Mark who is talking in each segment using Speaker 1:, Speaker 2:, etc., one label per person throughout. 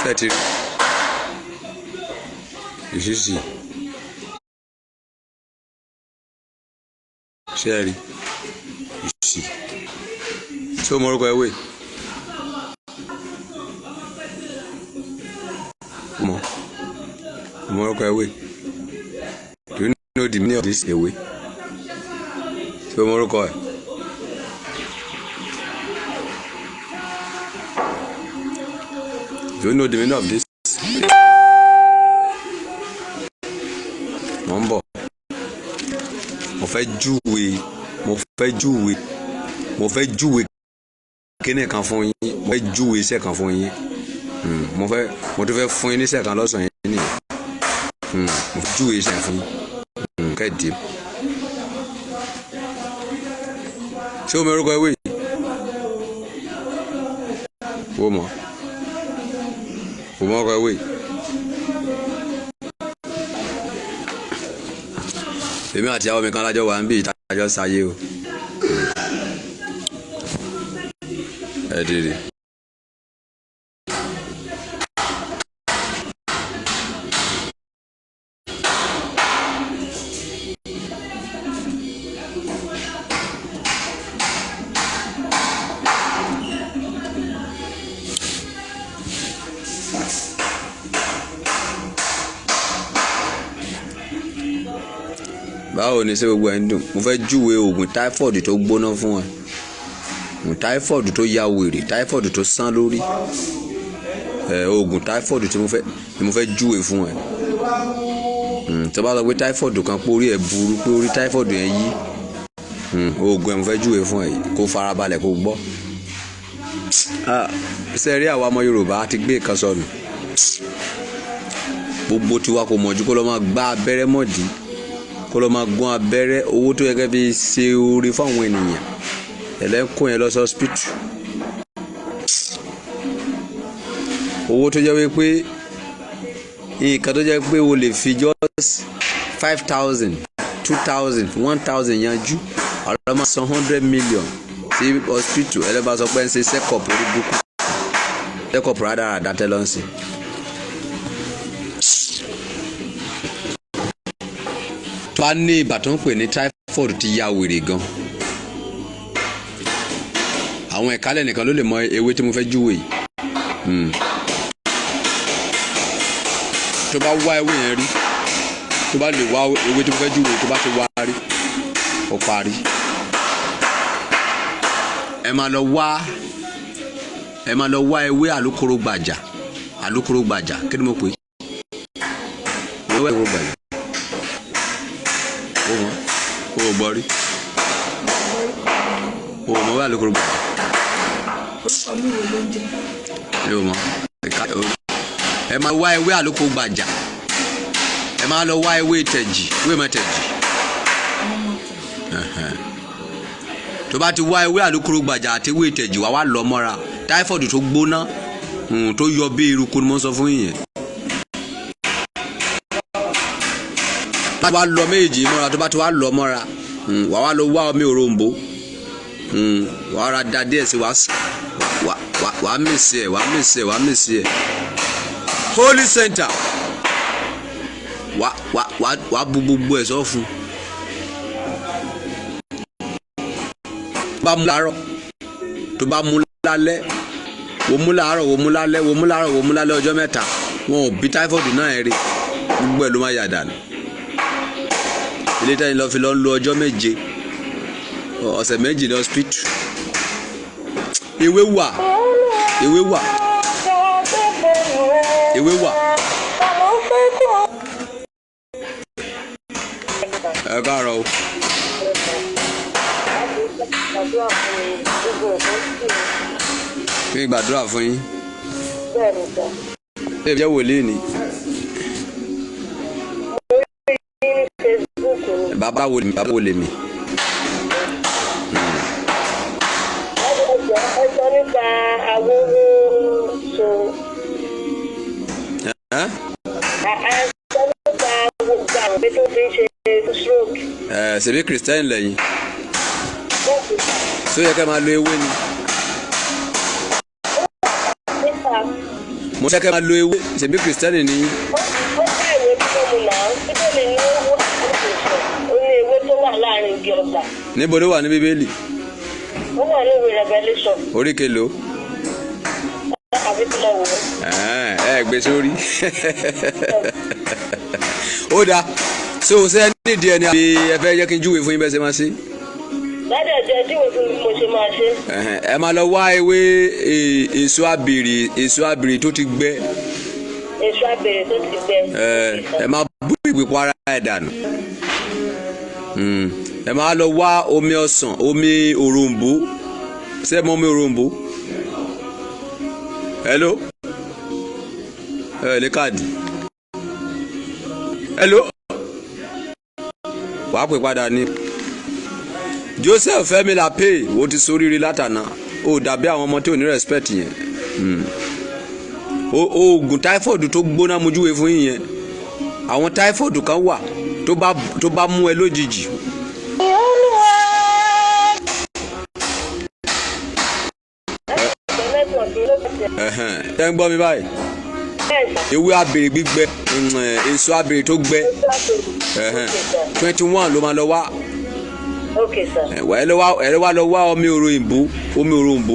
Speaker 1: Ṣé ẹ ti rí? Ìṣísì. Ṣé ẹ rí? Ìṣì. Ṣé o mọ orúkọ ewé? Mọ. O mọ orúkọ ewé? Do you know the meaning of this ewé? Ṣé o mọ orúkọ ẹ̀? Do you know the meaning of this? Mo ń bọ̀. Mo fẹ́ júwe, mo fẹ́ júwe, mo fẹ́ júwe kíní kan fún yín, mo fẹ́ júwe iṣẹ́ kan fún yín. Mo fẹ́, mo tún fẹ́ fún yín níṣẹ́ kan lọ́sàn-án yín nìyẹn. Mo fẹ́ júwe iṣẹ́ fún yín. Kẹ́ẹ̀dé. Ṣé o mọ orúkọ ewé yìí? O mọ̀? O mọ orúkọ ewé yìí? Èmi àti ìyàwó mi kan lájọ wà ń bí ìtajọ́ sáyé o. Ẹ dìde. Báwo ni, ṣé gbogbo ẹ̀ ń dùn? Mo fẹ́ júwe oògùn táífọ̀dù tó gbóná fún ẹ. Oògùn táífọ̀dù tó ya wèrè, táífọ̀dù tó sán lórí. Ẹ oògùn táífọ̀dù tí mo fẹ́ ni mo fẹ́ júwe fún ẹ. Tó bá sọ pé táífọ̀dù kan pé orí ẹ̀ burú, pé orí táífọ̀dù yẹn yí. Oògùn ẹ̀ mo fẹ́ júwe fún ẹ, kó farabalẹ̀ kó gbọ́. Ṣé ẹ rí àwa ọmọ Yorùbá a ti gbé nǹkan sọnù. Gbogbo tiwa kò mọ̀jú kó lọ máa gbá abẹ́rẹ́ mọ̀dí, kó lọ máa gún abẹ́rẹ́ owó tó yẹ kẹ́ fi ṣe oore fáwọn ènìyàn. Ẹlẹ́kùn yẹn lọ sí hospital. Owó tó jẹ́ wípé nǹkan tó jẹ́ pé o lè fi just 5,000, 2,000, 1,000 yanjú. Àwọn máa san 100 million sí hospital. Ẹlẹ́bàá sọ pé ń ṣe check-up orí burúkú. Check-up rádaràda tẹ́ lọ́ ń ṣe. Tó bá ní ibà tó ń pè ní typhoid ti ya wèrè gan. Àwọn ìkálẹ̀ nìkan ló lè mọ ewé tí mo fẹ́ júwe yìí. Tó bá wá ewé yẹn rí, tó bá lè wá ewé tí mo fẹ́ júwe, tó bá ti wá rí, ó parí. Ẹ máa lọ wá, ẹ máa lọ wá ewé àlùkòrò gbàjà, àlùkòrò gbàjà, kí ni mo pè é? Ewé àlùkòrò gbàjà. O mọ̀, o ò gbọ́ rí. O mọ̀ ewé àlùkòrò gbàjà.
Speaker 2: Orúkọ mi wo ló ń jẹ́?
Speaker 1: Mi ò mọ̀. Ẹ máa wá ewé àlùkò gbàjà. Ẹ máa lọ wá ewé tẹ̀jì, ewé mẹ́tẹ̀jì. Tó bá ti wá ewé àlùkòrò gbàjà àti ewé tẹ̀jì, wá wá lọ mọ́ra. Táífọ̀dù tó gbóná, tó yọ bí eruku ni mo ń sọ fún yín yẹn. Tó bá lọ méjì mọ́ra, tó bá ti wá lọ mọ́ra, wà wá lọ wá omi òrombó. Wà á ra da díẹ̀ sí, wà á mìsì ẹ̀, wà á mìsì ẹ̀, wà á mìsì ẹ̀. Holy Center. Wà wà wà wà á bu gbogbo ẹ̀ sọ́fun. Tó bá mú láàárọ̀, tó bá mú lálẹ́, wò mú láàárọ̀, wò mú lálẹ́, wò mú láàárọ̀, wò mú lálẹ́ ọjọ́ mẹ́ta. Wọn ò bí táífọ̀dù náà rí. Gbogbo ẹ̀ ló máa yà dànù. Ilé tẹ́yìn lọ fi lọ ń lo ọjọ́ méje, ọ̀sẹ̀ méjì ní hospital. Ewé wà, ewé wà, ewé wà. Ẹ káàárọ̀ o. Kí n gbàdúrà fún yín. Ṣé ìjẹ́ wòlíì ni? Bàbá wo lèmi, bàbá wo lèmi?
Speaker 3: Ẹ sọ nípa awówó so.
Speaker 1: Ẹ́
Speaker 3: Ẹ sọ nípa gbogbo àwọn tó fi ń ṣe stroke.
Speaker 1: Ẹ̀ ṣèbí Kìrìsìtẹ́nì lẹ́yìn. Ṣó yẹ ká máa lo ewé ni?
Speaker 3: Nípa
Speaker 1: Mo fẹ́ kẹ́ máa lo ewé, ṣèbí Kìrìsìtẹ́nì ni yín.
Speaker 3: Ó bá ìwé tó mu náà, Bíbélì ní ó wà ó ní ewé tó wà láàrin igi ọgbà.
Speaker 1: Níbo ló wà ní Bíbélì?
Speaker 3: Ó wà ní ìwé Revelation.
Speaker 1: Orí kelo?
Speaker 3: Àbí tí lọ wò ó.
Speaker 1: Ẹ gbé sórí. Ó dáa, so ṣé ẹ nídìí ẹni àbí ẹ fẹ́ jẹ́ kí n júwe fún yín bẹ́ẹ̀ ṣe máa ṣe?
Speaker 3: Dáadé, ẹ̀jẹ̀ júwe fún mi bí mo ṣe máa ṣe.
Speaker 1: Ẹ máa lọ wá ewé èso abèrè tó ti gbẹ.
Speaker 3: Èso abèrè tó ti gbẹ.
Speaker 1: Ẹ máa bú ìpìpọ̀ ara ẹ̀ dànù. Ẹ máa lọ wá omi ọsàn, omi òrombó. Ṣé ẹ mọ omi òrombó? Hello, ẹ lè káàdì. Hello, wàá pè padà ní. Joseph Fẹ́mi la pay wo ti soríire látànà, ó dàbí àwọn ọmọ tí ò ní respect yẹn. Oògùn typhoid tó gbóná mojúwe fún yín yẹn. Àwọn typhoid kan wà tó bá mú ẹ lójijì.
Speaker 3: Network ló bẹ̀rẹ̀.
Speaker 1: Ṣé ń gbọ́ mi báyìí?
Speaker 3: Bẹ́ẹ̀ sà.
Speaker 1: Ewé abèrè gbígbẹ, èso abèrè tó gbẹ, 21 ló máa lọ wá.
Speaker 3: Okay sir.
Speaker 1: Ẹ lọ wá, ẹ wá lọ wá omi òrombó, omi òrombó.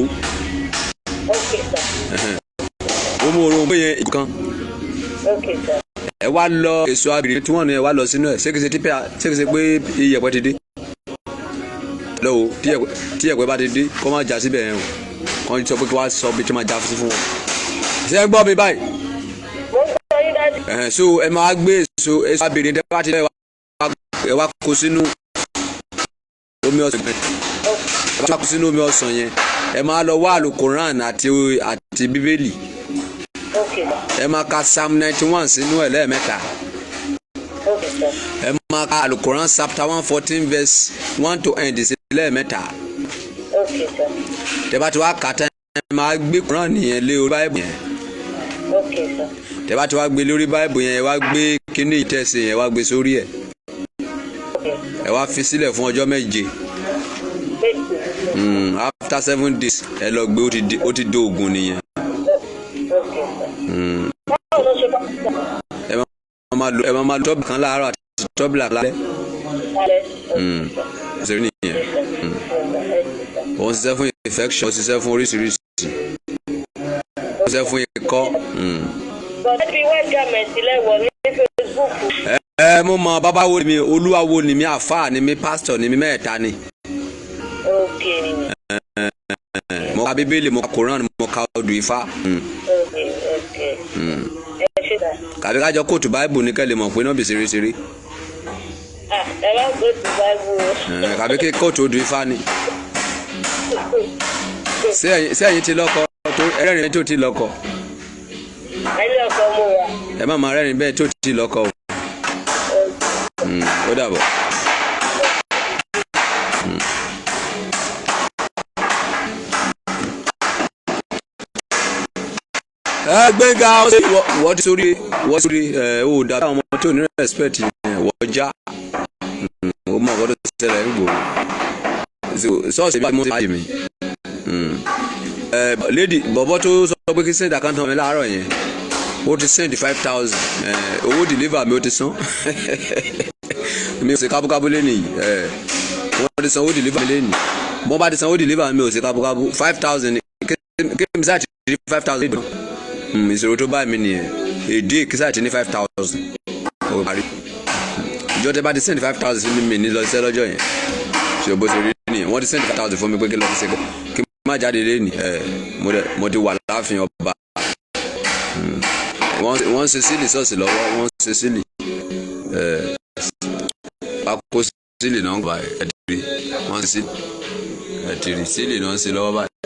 Speaker 3: Okay sir.
Speaker 1: Omi òrombó yẹn ìkan.
Speaker 3: Okay sir.
Speaker 1: Ẹ wá lọ èso abèrè 21 yẹn, wá lọ sínú ẹ. Ṣé kìí ṣe típẹ́, ṣé kìí ṣe pé iyẹ̀pẹ̀ ti dé lọ́wọ́? Tí iyẹ̀pẹ̀ bá ti dé, kó má já síbẹ̀ yẹn o. Kó sọ pé kí wàá sọ bí tí máa já sí fún wọn. Ṣé ẹ gbọ́ mi báyìí?
Speaker 3: Mo ń gbọ́ yín, daddy.
Speaker 1: So ẹ máa gbé èso abèrè tẹ́ bá ti lọ, ẹ wá kó sínú omi ọsàn yẹn. Ẹ bá kó sínú omi ọsàn yẹn, ẹ máa lọ wá àlùkòrán àti Bíbélì.
Speaker 3: Okay sir.
Speaker 1: Ẹ máa ka Psalm 91 sínú ẹ̀ lẹ́ẹ̀mẹ́ta.
Speaker 3: Okay sir.
Speaker 1: Ẹ máa ka àlùkòrán chapter 114 verse 1 to end sí lẹ́ẹ̀mẹ́ta.
Speaker 3: Okay sir.
Speaker 1: Tẹ́ bá ti wá kà tán, ẹ máa gbé Kùránì yẹn lé orí Báìbù yẹn.
Speaker 3: Okay sir.
Speaker 1: Tẹ́ bá ti wá gbé lórí Báìbù yẹn, ẹ wá gbé kíní ìtẹ̀sí yẹn, ẹ wá gbé sórí ẹ̀.
Speaker 3: Okay.
Speaker 1: Ẹ wá fi sílẹ̀ fún ọjọ́ 7.
Speaker 3: Méjì.
Speaker 1: After 7 days, ẹ lọ gbé, ó ti di oògùn nìyẹn.
Speaker 3: Okay sir. Báwo ló ṣe bá
Speaker 1: Ẹ máa lo tọ́bìlà kan láàárọ̀ àti tọ́bìlà lálẹ́.
Speaker 3: Alẹ́.
Speaker 1: Ṣe rí nìyẹn. Ó ń ṣiṣẹ́ fún infection, ó ń ṣiṣẹ́ fún oríṣiríṣi, ó ń ṣiṣẹ́ fún ikọ́.
Speaker 3: Bọ̀dé bíi white garment lẹ́wọ̀ ní Facebook.
Speaker 1: Ẹ mo mọ babawo ni mi, olúwawo ni mi, àfáà ni mi, pásítọ̀ ni mi, mẹ́ẹ̀ta ni.
Speaker 3: Okay.
Speaker 1: Mo ka Bíbélì, mo ka Koran, mo ka odù Ifá.
Speaker 3: Okay. Ẹ ṣe sà.
Speaker 1: Kàbí kájọ quote Báìbù ní kẹ́ lè mọ̀ pé náà bì ṣeréṣeré.
Speaker 3: Ah, ẹ má gbé ti Báìbù o.
Speaker 1: Kàbí kí quote odù Ifá ni. Ṣé ẹ̀yin ti lọ́kọ tó ẹrẹ́rìn tó ti lọ́kọ?
Speaker 3: Ẹni ọkọ mo wà.
Speaker 1: Ẹ má máa rẹ́rìn bẹ́ẹ̀ tó ti lọ́kọ o. Ó dàbọ̀. Ẹ Gbẹ́ngà, wọ́n ti sórí, wọ́n ti sórí ẹ. Ó dàbí àwọn ọmọ tí ò ní respect yẹn, wọ́n já. Ó mọ ọ̀gọ́dọ̀ ṣẹlẹ̀ ń gbòòrò ṣọ́ọ̀ṣì bí mo ti báyìí mi. Ẹ lady bọ̀bọ̀ tó sọ pé kí send account mi láàárọ̀ yẹn, ó ti send 5,000 owó deliver mi, ó ti san. Mi ò ṣe kábúkábú lẹ́nìí. Wọ́n ti san owó deliver mi lẹ́nìí. Bọ́n bá ti san owó deliver mi, ò ṣe kábúkábú. 5,000 kí mi sáà ti rí 5,000. Ìṣòro tó bá mi nìyẹn. Èdè kí sáà ti ní 5,000, ó parí. Ìjọ tẹ bá ti send 5,000 sí mi, mi ní lọ sí lọ́jọ́ yẹn. Ṣe bó ṣe rí nìyẹn. Wọ́n ti send 5,000 fún mi pé kí lọ́ọ́ fi ṣe kí n má jáde lẹ́nìí. Mo ti wà láàfin ọba. Wọ́n ń ṣe sílì ṣọ́ọ̀ṣì lọ́wọ́, wọ́n ń ṣe sílì, pákó sílì náà ń gbà. Ẹ ti rí, wọ́n ń ṣe sílì, ẹ ti rí sílì náà ń ṣe lọ́wọ́ báyìí.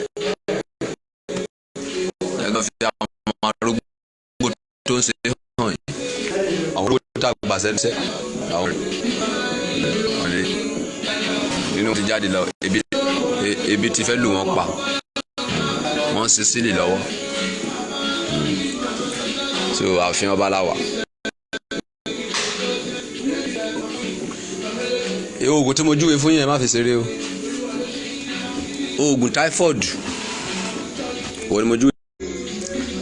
Speaker 1: Ẹ kàn fi àwọn arúgbó tó ń ṣe hàn yìí, àwọn arúgbó tá a gbà sẹ́nu àwọn ọ̀rẹ́ nínú ti jáde lọ, ebi ti fẹ́ lù wọ́n pa, wọ́n ń ṣe sílì lọ́wọ́. So ààfin ọba la wà. Oògùn tí mo júwe fún yẹn, má fi ṣeré o. Oògùn typhoid wo ni mo júwe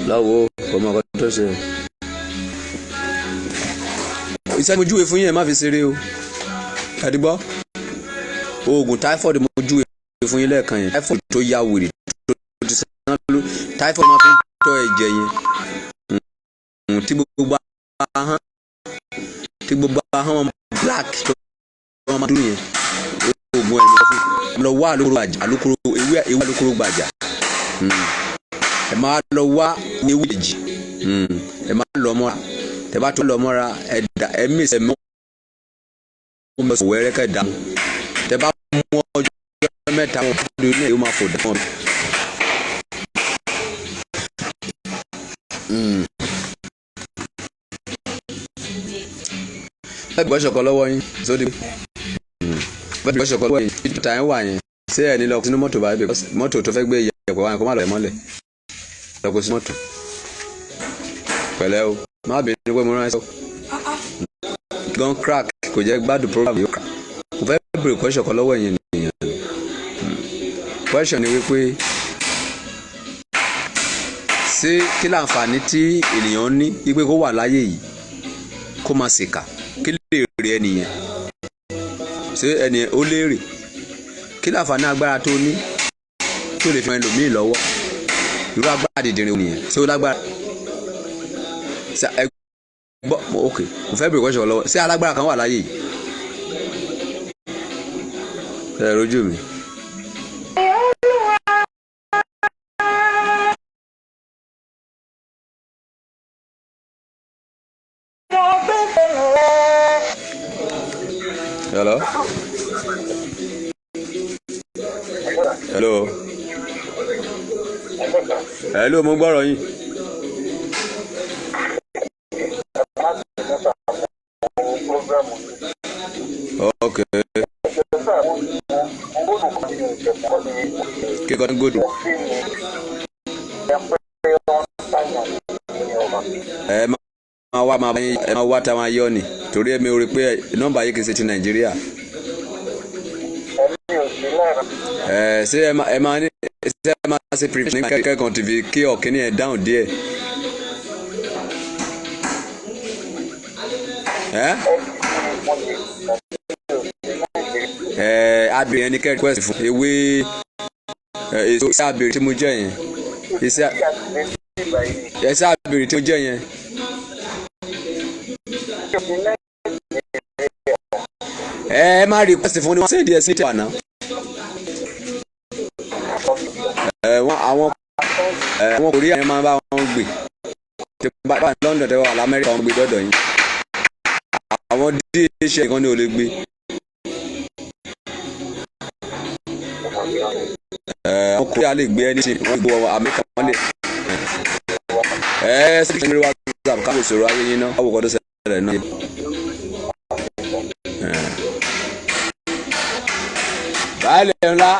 Speaker 1: lọ́wọ́. Kò mọ ọkọ tó ṣe. Iṣẹ́ mo júwe fún yín, ẹ má fi ṣeré o. Kàdígbọ́, oògùn typhoid mo júwe fún yín lẹ́ẹ̀kan yẹn, typhoid tó ya wèrè, tó ti sàn ló, typhoid máa fi ń tọ́ ẹ̀jẹ̀ yẹn, tí gbogbo ahọ́n wọn black, tó wọn máa dúró yẹn, oògùn ẹ̀ ló fún lọ wá alukoro gbàjà, alukoro ewé, ewé alukoro gbàjà. Ẹ máa lọ wá ewé èjì, ẹ máa lọ mọ́ra. Tẹ bá tó lọ mọ́ra, ẹ dà, ẹ mí ẹ mọ́ ọmọ wẹ́rẹ́ kẹ́ dà. Tẹ bá mú ọjọ́ 3 wọn fún ní ẹ̀, yóò máa fò dà wọn. Ẹ gbọ́ ṣọ̀kan lọ́wọ́ yín sódì. Bẹ́ẹ̀ gbọ́ ṣọ̀kan lọ́wọ́ yín ìta ẹ̀ wà yẹn. Ṣé ẹ ní lọ sínú mọ́tò báyìí? Because mọ́tò tó fẹ́ gbé yẹ̀pẹ̀ wá yẹn, kó má lọ ẹ̀ mọ́lẹ̀. Lọ kó sí mọ́tò. Pẹ̀lẹ́ o, má bínú pé mo rán ẹ sọ. Gan crack kò jẹ́ gbádùn program yóò crack. Mo fẹ́ bèrè question kan lọ́wọ́ ẹ̀yin nìyẹn. Question ni wípé, ṣé kí láǹfààní tí ènìyàn ní wípé kó wà láyé yìí, kó máa ṣèkà? Kí lè rí ẹnìyẹn? Ṣé ẹni ó léèrè? Kí láǹfààní agbára tó ní tó lè fi ran ẹlòmíì lọ́wọ́? Irú agbára dìdìrín nìyẹn. Ṣé ó lágbára? Ṣé ẹ gbọ́? Ok, mo fẹ́ bèrè question lọ́wọ́. Ṣé alágbára kan wà láyé yìí? Ẹ rojú mi. Hello? Hello? Hello, mo gbọ́rọ̀ yín. Ok. Kíkọ́ ní gòdò. Ẹ máa wá, máa bá yín, ẹ máa wá táwọn ayọ́ ni, torí èmi ò rí pé nọ́mbà yìí kì í ṣe ti Nàìjíríà. Ẹ ṣé ẹ máa ní, ṣé ẹ máa ṣe prevention ní kẹ́kọ̀ọ́ tv kí ọ̀kíní ẹ̀ dáhùn díẹ̀. Ẹ ẹ abìrin ẹni kẹ́ request fún ewé èso iṣẹ́ abìrin tí mo jẹ́ yẹn, iṣẹ́ abìrin tí mo jẹ́ yẹn. Ẹ má request fún ni, wọ́n send ẹ̀ sí ìtẹ̀ àná. Ẹ wọ́n àwọn ẹ àwọn Korea yẹn máa ń bá wọn gbé. Tí bá bá London, tẹ́ wà lamẹ́ríkà, wọn gbé dọ́dọ̀ yín. Àwọn DHL kan ní ò lè gbé. Ẹ àwọn Korea lè gbé ẹni tí wọ́n gbé wọn, Amẹ́ríkà wọ́n lè. Ẹ ṣe kí ni WhatsApp káwé sọ̀rọ̀ ayé yín náà, káwé kọ́ tó ṣẹlẹ̀ náà. Baálé ńlá,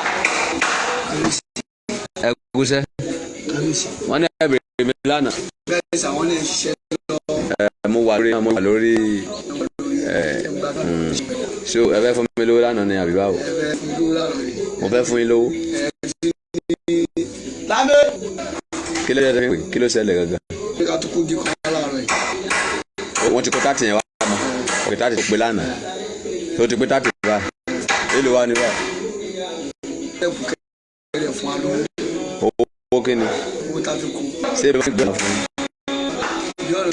Speaker 1: ẹ kúṣẹ́. Wọ́n ní ẹ bèrè mi lánàá.
Speaker 4: Bẹ́ẹ̀ sà, wọ́n lè ṣiṣẹ́ lọ.
Speaker 1: Ẹ mo wà lórí ẹ. So ẹ fẹ́ fún mi lówó lánàá ni àbí báwo?
Speaker 4: Ẹ fẹ́ fún lówó lánàá ni.
Speaker 1: Mo fẹ́ fún yín lówó.
Speaker 4: Ẹ ti ní lábẹ́.
Speaker 1: Kí ló dé pé kí ló ṣẹlẹ̀ gangan?
Speaker 4: Pé ká tó kó gé kan láàárọ̀ yìí.
Speaker 1: Wọ́n ti kó 30 yẹn wá mọ́. Okay, 30 tó pé lánàá, tó ti pé 30 báyìí, èlò wa ni báyìí?
Speaker 4: Ẹ kù kẹ́rẹ̀ fún wa lówó.
Speaker 1: Owó kí ni?
Speaker 4: Owó tá a fi kú.
Speaker 1: Ṣé ẹ bá gbé fún yín?
Speaker 4: Bí ọ̀rọ̀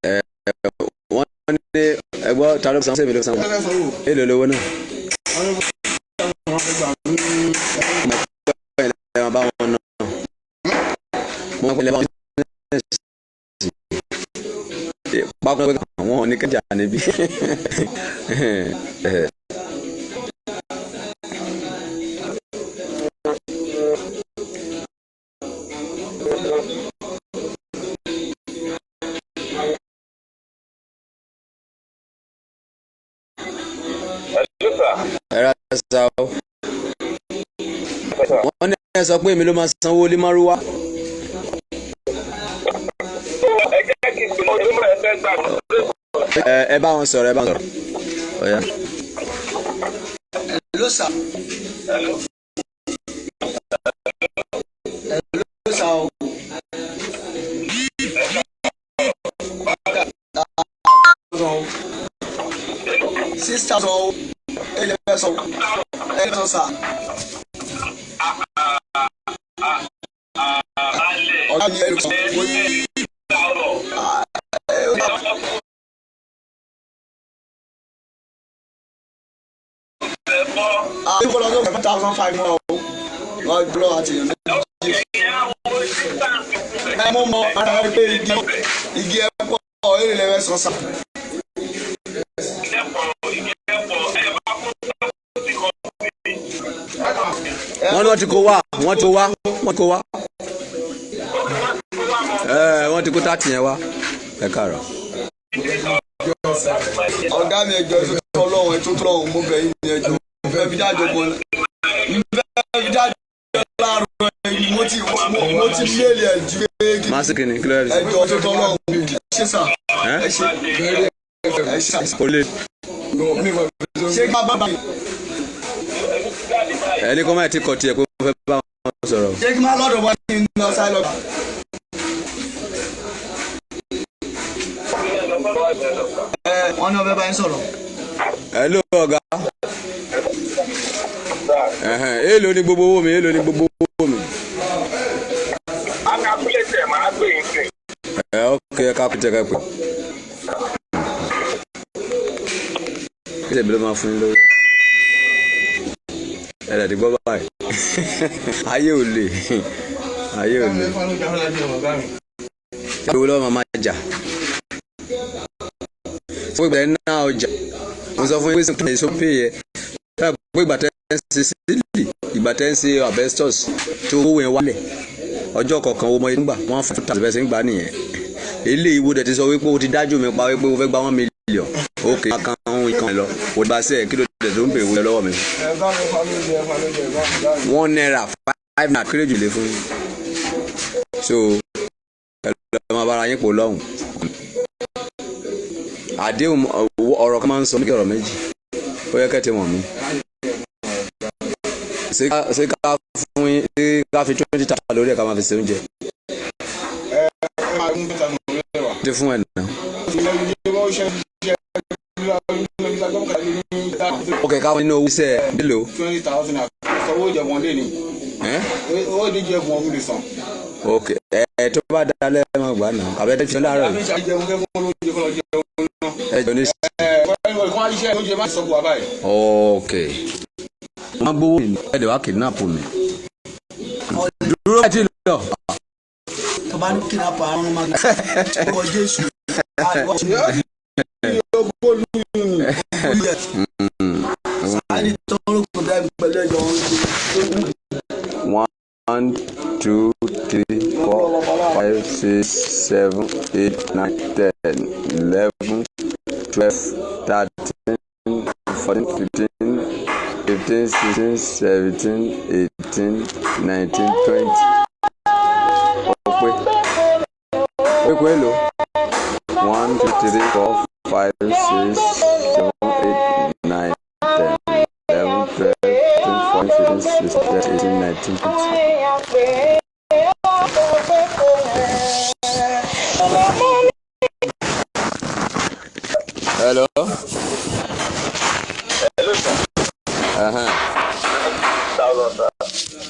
Speaker 1: Ẹ wọ́n ní ẹgbọ́, ta ló san? Sẹ́mi ló san? Èlò lówó náà? Mo pẹ́ ẹ̀ máa bá wọn náà, mo pẹ́ ẹ̀ bá wọn business pápá àwọn oníkẹ́jà níbí. Ẹ ra sa o. Wọ́n ní ẹ sọ pé èmi ló máa sanwó lé márúwá. Ẹ bá wọn sọ̀rọ̀, ẹ bá wọn sọ̀rọ̀. Ọ̀ya.
Speaker 4: Ẹ ló sà. Hello sà o. 6,000 o. Ẹ lè fẹ́ sọ. Ẹ lè sọ sà. Ọ̀gá mi ẹ lè sọ. Mo ní. Ẹ ó dà. Ah, kó lọ sí 5,500 mọ́ o. Wọ́n gbọ́ àti èèyàn méjì. Ẹ mọ̀ mọ́ ara rẹ̀ pé igi ẹ pọ̀ èrè lẹ́wẹ̀ sọ sà.
Speaker 1: Wọ́n ní wọ́n ti kó wá, wọ́n ti kó wá, wọ́n ti kó wá. Ẹ wọ́n ti kó 30 yẹn wá. Ẹ káàárọ̀.
Speaker 4: Ọ̀gá mi, ẹjọ́ ètò tọ́lọ́run, ètò tọ́lọ́run, mo bẹ̀ yín ní ẹjọ́. Mo fẹ́ fi dájọ́ gan. Mo fẹ́ fi dájọ́ láàárọ̀ yìí, mo ti méèlì ẹ̀ ju pé kí
Speaker 1: Má sì kìnnì kí ló yẹ fi.
Speaker 4: Ẹjọ́ ètò tọ́lọ́run, ṣé sà?
Speaker 1: Ẹ́
Speaker 4: Ẹ ṣe, ẹ ṣe sà.
Speaker 1: Kò lè.
Speaker 4: Ṣé ká bá mi?
Speaker 1: Ẹni kọ́ máa ti kọ̀ tiẹ̀ pé mo fẹ́ bá wọn sọ̀rọ̀.
Speaker 4: Ṣé kí n má lọ́dọ̀ wá ní lọ sáré lọ? Ẹ wọ́n ní ọbẹ̀ bá yín sọ̀rọ̀.
Speaker 1: Hello ọ̀gá. Ẹ̀hẹ̀n, èèló ni gbogbo owó mi? Èèló ni gbogbo owó mi? Ẹ ok, ẹ ká pété ká pè. Kí tẹ̀mí ló máa fún yín lówó? Ẹ dẹ̀ ti gbọ́ báyìí. Ayé ò lè. Ayé ò lè. Owó lọ́wọ́ máa máa jà. Fún ìgbà yẹn náà ọjà. Mo sọ fún yín pé sọ́kùnrin èso pè yẹ. Pé ìgbà tẹ́ ń ṣe sílì, ìgbà tẹ́ ń ṣe asbestos tí owó yẹn wálẹ̀. Ọjọ́ kọ̀ọ̀kan owó mọ yẹn gbà, wọ́n fún tàbí bẹ́ẹ̀ ṣe ń gbà nìyẹn. Ilé ìwò dẹ̀ ti sọ wípé o ti dájú mi pa wípé o fẹ́ gba 1 million. Ok, kan ohun ìkan lọ. O ti bá ṣe ẹ̀ kí ló dẹ̀ tó ń bèrè owó lọ́wọ́ mi? ₦1, ₦5 kéré jù lé fún yín. So ẹ lọ máa bára yín pò lọ́hùn. Àdéhùn ọ̀rọ̀ kan máa ń sọ mí kí ọ̀rọ̀ méjì. Ó yẹ kẹ́ ti mọ̀ mí. Ṣé ká fún yín, ṣé ká fi 20,000 lórí ẹ̀ ká máa fi ṣe oúnjẹ? Ti fún ẹ̀ nà. Ok, ká fún yín ní owó iṣẹ́ mélòó?
Speaker 5: 20,000 owó ìjẹ̀bùn lé ní.
Speaker 1: Ẹ́
Speaker 5: Owó ìdíje ẹ̀bùn ọ̀hún lè san.
Speaker 1: Ok, ẹ tó bá dalẹ̀ ẹ máa gbà náà. Àbẹ tẹ́ fi láàárọ̀ yìí.
Speaker 5: Ìjẹun kẹ́ fún olóúnjẹ kọ́ lọ jẹun náà.
Speaker 1: Ẹ jọ ní.
Speaker 5: Ẹ kọ́ iṣẹ́ oúnjẹ má sọ fún wa báyìí.
Speaker 1: Ok. Mo máa gbowó mi, ẹ dẹ̀ wá kidnap mi. Dúró ẹ ti lọ.
Speaker 4: Tó bá ní kidnap àrùn máa gbé. Ọkọ̀ Jésù. Sáyẹ́nì tó ń rògbò dá pẹ̀lú ẹ̀jọ̀ wọn ṣe.
Speaker 1: 1, 2, 3, 4, 5, 6, 7, 8, 9, 10, 11, 12, 13, 14, 15, 15, 16, 17, 18, 19, 20. Ó pé. Ó pé èlò. 1, 2, 3, 4, 5, 6, 7, 8, 9, 10, 11, 12, 13, 14, 15, 16, 17, 18, 19, 20. Hello.
Speaker 6: Hello, sir.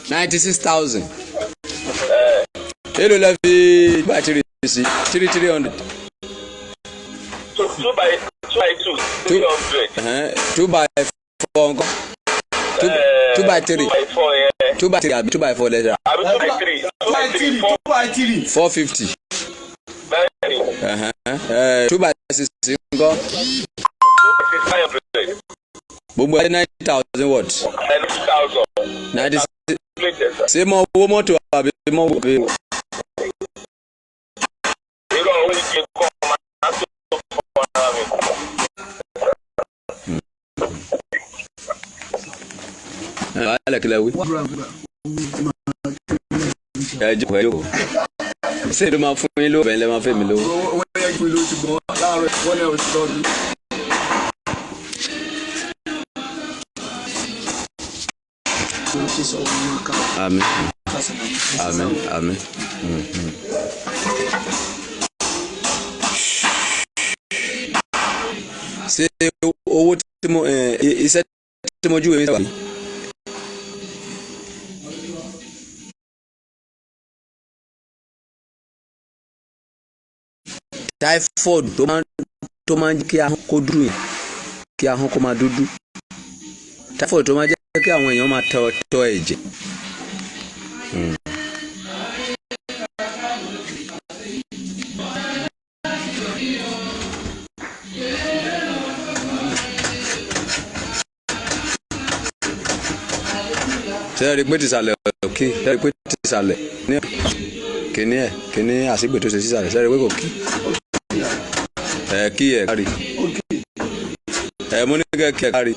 Speaker 1: 96,000. Èló lẹ fi two by three sí? Three three hundred.
Speaker 6: Two, 2 by 2 by 2, 300.
Speaker 1: Two by four nǹkan. Two, two by three.
Speaker 6: 2 by 4 yẹn.
Speaker 1: Two by three àbí two by four lẹ́sẹ̀.
Speaker 6: Àbí 2 by 3. 2 by 3, 4.
Speaker 5: 2 by 3.
Speaker 1: 450.
Speaker 6: Bẹ́ẹ̀ni.
Speaker 1: 2 by 6 nǹkan.
Speaker 6: 2 by 6, 900.
Speaker 1: Gbogbo ẹ̀ 90,000 what?
Speaker 6: 90,000.
Speaker 1: 96.
Speaker 6: Plate, sir.
Speaker 1: Ṣé mọ owó mọ́tò àbí mọ owó àbí?
Speaker 6: Irọ́ owó ike kọ́ máa tó fún ara mi.
Speaker 1: Ẹ wàhálà kí lẹ wí. Ẹ jókòó, ẹ jókòó. Ṣé èdè máa fún yín lówó bẹ́ẹ̀ lẹ́ máa fẹ́ mi lówó?
Speaker 4: Owó yẹ kí ló ti gbọ́n láàárọ̀ wọ́n náà ti lọ́ọ́. Ṣe sọ wọn máa ká
Speaker 1: Àmín.
Speaker 4: kásánà.
Speaker 1: Àmín, àmín. Ṣé owó tí mo iṣẹ́ tí mo júwe mi sábà. Typhoid tó máa ń jẹ́ kí ahọ́n kó dúdú yẹn, kí ahọ́n kó máa dúdú, typhoid tó máa ń jẹ́ kí àwọn èèyàn máa tọ̀ ẹ̀jẹ̀. Ṣé ẹ rí i pé tìsàlẹ̀ òkè? Ṣé ẹ rí i pé tìsàlẹ̀ ní kíní ẹ̀ kíní àṣìgbè tó ṣe sísàlẹ̀? Ṣé ẹ rí i pé kò kí ẹ kí ẹ kárí ẹ mú ní kẹ́kẹ́ kárí.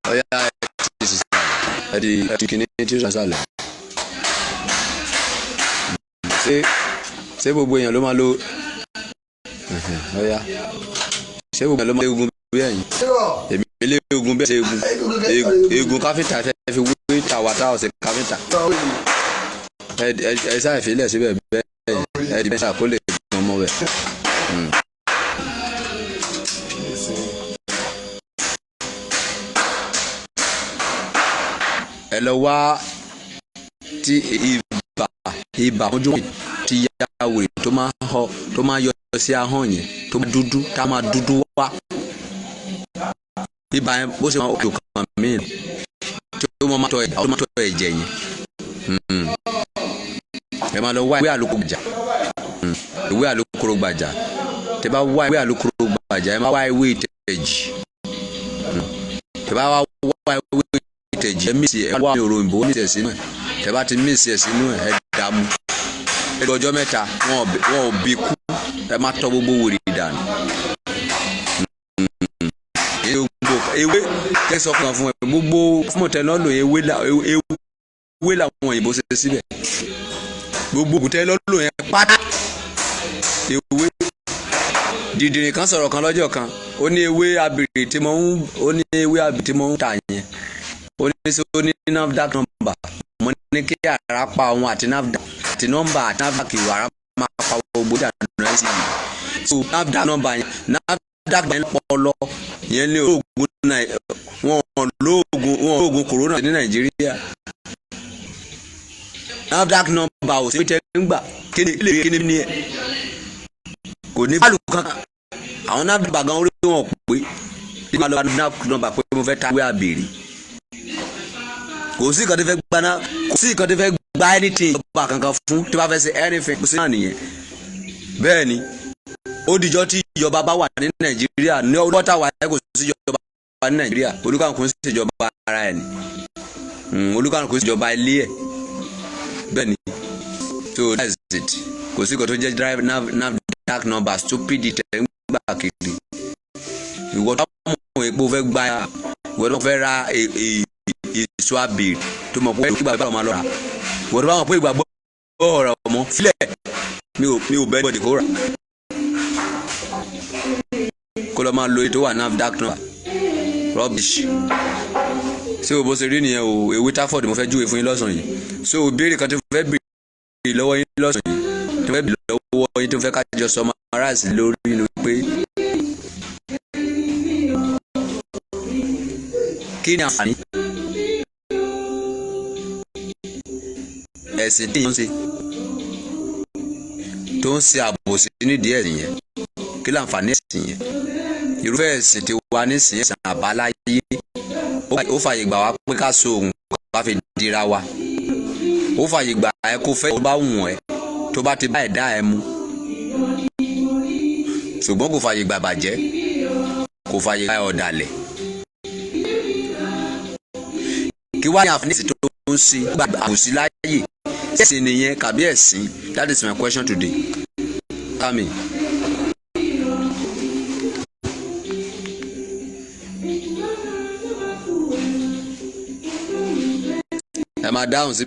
Speaker 1: Ọ̀yá, ẹ ti sísàlẹ̀, ẹ ti kíní tí ó sàlẹ̀. Ṣé gbogbo èèyàn ló máa lo? Ọ̀yá, ṣé gbogbo èèyàn ló máa lo egun bí ẹ̀yìn? Èmi ilé egun bẹ́ẹ̀ ṣe egun egun káfíńtà fẹ́ fi wé tàwa tá ọ̀sẹ̀ káfíńtà. Ẹ sáà ìfilẹ̀ síbẹ̀ bẹ́ẹ̀, ẹ di bẹ́ẹ̀ kó lè gan mọ́ bẹ́ẹ̀. Ẹ lọ wá tí ibà ojú ti ya wèrè tó máa họ, tó máa yọ sí ahọ́n yẹn, tó máa dúdú, tá máa dúdú wá. Ibà yẹn bó ṣe máa òkè kan míì tí ó máa tọ ẹ̀jẹ̀, ó máa tọ ẹ̀jẹ̀ yẹn. Ẹ máa lọ wá ìwé àlùkò gbàjà, ìwé àlùkò gbàjà. Tẹ bá wá ìwé àlùkò gbàjà, ẹ máa wá ìwé ìtẹ̀jì. Tẹ bá wá ìwé ìtẹ̀jì, ẹ mix ẹ, wá òròǹbó, mix ẹ̀ sínú ẹ̀. Tẹ bá ti mix ẹ̀ sínú ẹ̀, ẹ dààmú ẹ lọ ọjọ́ 3, wọn ò bí kú, ẹ má tọ́ gbogbo wèrè dànù. Ewé kẹsàn kan fún ẹ, gbogbo fún ọ̀tẹ̀ náà lò, ewé làwọn òyìnbó ṣe síbẹ̀. Gbogbo ògùn tẹ́ lò yẹn pátá, ewé. Dìdìrì kan sọ̀rọ̀ kan lọ́jọ́ kan, ó ní ewé abìrì tí mo ń, ó ní ewé abìrì tí mo ń tà yẹn, ó ní sọ ó ní NAFDAC number. Mo ní kí ara pa òun àti NAFDAC àti nọ́mbà àti NAFDAC ìwà ara máa pa gbogbo ìdànù ẹ̀ sí i. So NAFDAC number yẹn, NAFDAC yẹn pọlọ yẹn ní oògùn náà, wọn lóògùn, wọn lóògùn corona ní Nàìjíríà. NAFDAC number ò sí tẹ́ ń gbà. Kí ni kí ni ẹ kò ní báàlù kankan. Àwọn NAFDAC gan orí wọn pé nígbà lọ́wọ́ NAFDAC number pé mo fẹ́ ta ìwé àbèrè, kò sí ìkan tó fẹ́ gba náà, kò sí ìkan tó fẹ́ gba anything ìjọba kankan fún tó bá fẹ́ ṣe anything, kò sí náà nìyẹn. Bẹ́ẹ̀ ni ó dìjọ́ tí ìjọba bá wà ní Nàìjíríà ní ọdún táwa ẹ̀, kò sí ìjọba ní Nàìjíríà. Olúkàlùkù ń ṣèjọba ara ẹ̀ ni, olúkàlùkù ń ṣèjọba ilé ẹ̀. Bẹ́ẹ̀ ni, so that's it. Kò sí ìkan tó jẹ́ drive NAFDAC number stupid tẹ̀ ń gbà kiri. Ìwọ tó mọ̀ epo fẹ́ gba, ìwọ tó fẹ́ ra èso abèrè tó mọ̀ pé ìgbàgbọ́ máa lọ rà, ìwọ tó bá mọ̀ pé ìgbàgbọ́ ọ̀rọ̀ ọmọ sílẹ̀, mi ò bẹ́ẹ̀ bọ̀dì kó rà, kó lọ máa lo ètò wà NAFDAC number rubbish. Ṣé o bó ṣe rí nìyẹn o? Ewé typhoid mo fẹ́ júwe fún yín lọ́sàn-án yìí. So ìbéèrè kan tó fẹ́ béèrè lọ́wọ́ yín lọ́sàn-án yìí, tó fẹ́ béèrè lọ́wọ́ yín, tó fẹ́ kájọ summarize lórí ni pé, kí ni àǹfààní ẹ̀sìn tí ń ṣe tó ń ṣe àbòsí nídìí ẹ̀sìn yẹn? Kí láǹfààní ẹ̀sìn yẹn? Irúfẹ́ ẹ̀sìn tí wà nísìnyí, ẹ̀sìn àbáláyé, ó fàyè gbà wá pé ká so òun ká fi dira wa. Ó fàyè gbà ẹ kó fẹ́ tó bá wù ẹ́, tó bá ti bá ẹ̀dá ẹ mu, ṣùgbọ́n kò fàyè gbà bàjẹ́, kò fàyè gbà ọ̀dàlẹ̀. Kí wá ní àǹfààní ẹ̀sìn tó ń ṣe gbà àbòsí láàyè? Ẹ̀sìn nìyẹn kàbí ẹ̀sìn? That is my question today. Tami. Ẹ máa dáhùn sí.